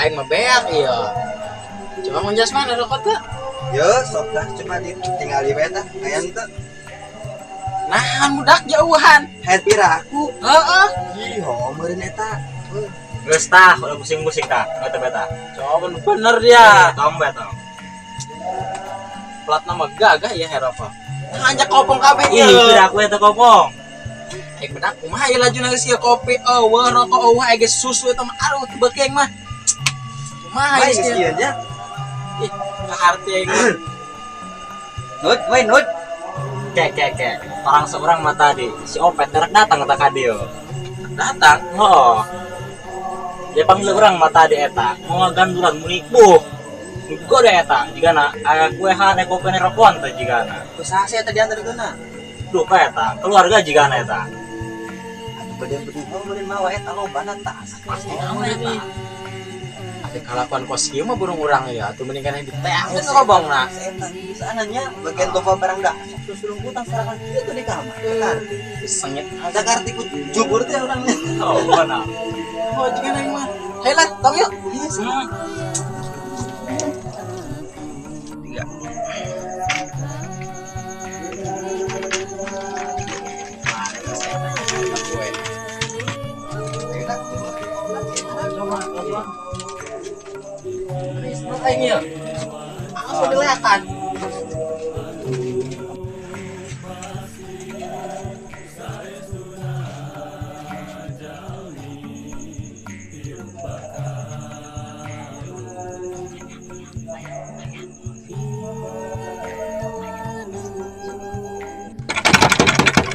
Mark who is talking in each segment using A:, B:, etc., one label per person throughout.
A: Aing mah beak ieu. Coba Mang Jasman ada rokok teu?
B: Yo, sok dah coba ditinggali we tah. Aya teu?
A: Nahan budak jauhan.
B: Head pira aku.
A: Heeh.
B: Ih, ho meureun eta.
C: Geus tah, ulah pusing-pusing tah. Nggak teh.
A: Coba bener dia.
C: Tong bae tong.
A: Plat nama gagah ya Eropa. Ngajak kopong kabeh
C: Ih,
A: ieu.
C: pira aku eta kopong.
A: Aing bedak kumaha ieu lajuna geus ieu kopi eueuh rokok eueuh aing geus susu eta mah aduh teu beuki aing mah. Kumaha
B: Bae
A: ieu
B: geus
A: ieu?
B: ieu nya.
A: Ih, kaharti aing mah.
B: Nut, we nut.
C: Kek kek kek. Orang seorang mah tadi si Opet rek datang ka dieu.
A: Datang.
C: Oh. Dia panggil orang mah tadi eta. Mau ngaganduran muni buh. Gode eta jigana aya kuehan aya kopi rokokan teh jigana.
B: Ku saha sih eta diantarkeunna?
C: Duh ka eta, keluarga jigana eta.
B: Atuh gede oh meureun mawa eta lobana tah.
A: Pasti naon eta. Ada kalakuan kos kieu mah burung urang ya, atuh mendingan yang diteangkeun ngobongna.
B: Eta bisa nya bagian loba barang dah. Sok susulungkutan sarakan kieu di kamar. Karti.
A: Sengit.
B: Da karti ku jubur teh urangnya.
C: Oh, benar.
A: Oh, jigana aing mah. Hayo lah, tong yuk.
C: Hmm.
A: Tiga. Aing ieu. Langsung dilehatan.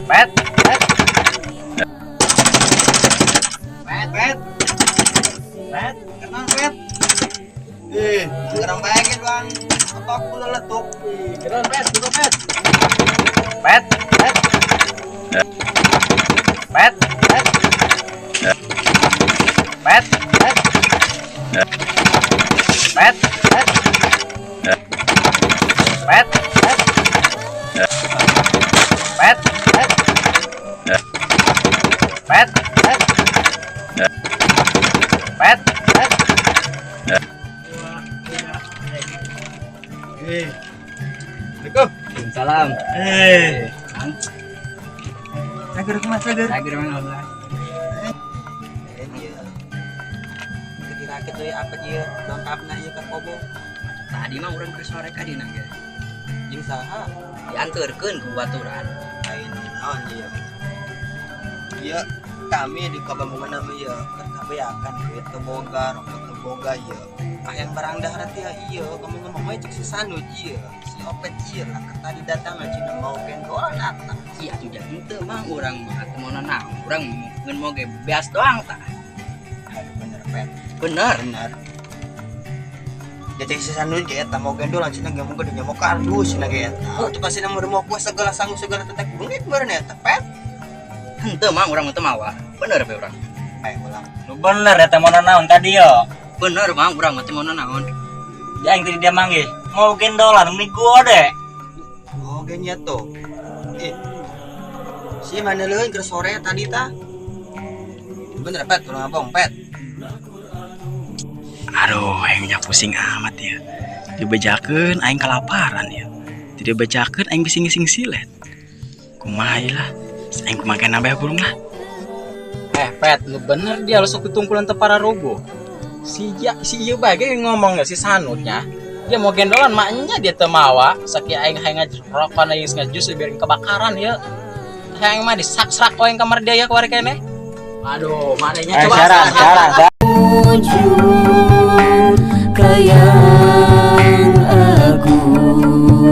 C: Pet, pet.
B: Pet, pet.
C: Pet.
B: Kenal pet. Eh, sekarang baik bang. Apa aku leletuk?
A: Keren pet, buka pet.
C: Pet, pet. Pet, pet. Pet, pet. Pet, pet. Pet, pet. Pet, pet. Pet, pet. Pet, pet.
B: Eh. Assalamualaikum.
D: Salam.
C: Eh,
B: Sager kumaha sager?
D: Sager mang alhamdulillah.
B: Eh, iya. Kira euy apa ieu lengkapna ieu ka Kobo.
D: Tadi mah urang ke sore ka dina ge.
B: Jeung saha?
D: Dianterkeun ku baturan.
B: Lain naon ieu. Ieu kami di Kabambungan nama ieu keur kabeakan duit teu boga, rokok teu boga ieu. Hayang barang dahar teh ieu, kamu ngomong we cek si Sanud ieu, si Opet ieu lah keur tadi datang cenah mau gendolan datang.
D: Iya atuh jadi teu mah urang mah teu mau naon. Urang ngeun moge beas doang tah.
B: Aduh bener pet.
D: Bener.
B: Bener. Ya cek si Sanud ge eta mau gendolan cenah ge mun gede mau kardus cenah ge eta. Atuh kasih mun mau kuah segala sanggup segala tetek beungit meureun eta pet.
D: Henteu mah urang teu mawa. Bener pe urang.
B: Eh ulang.
C: lu bener eta mau naon tadi yo.
D: Bener mah urang mah teu mau naon.
C: Ya yang tadi dia manggil mau gendolan meni gode.
B: Oh genya tuh. Eh. Si mana leueun keur sore tadi tah? Bener pet, ulah ngabong pet.
A: Aduh, aingnya pusing amat ya. Dibejakeun aing kelaparan ya. Tidak bejakeun aing bisa ngising silet. Kumaha lah. Aing kumaha nambah burung lah. Eh, pet, lu bener dia lu sok ditungkulan teu para rogo. Si ja, si ieu bae ge ngomong si Sanutnya. Dia mau gendolan maknya dia teu mawa, sakieu aing hayang rokok aing ngajus biar kebakaran ya. Hayang mah disak-sak aing kamar dia ya kuari keneh. Aduh, manehnya coba
C: Saran, saran.
E: Kayang agung.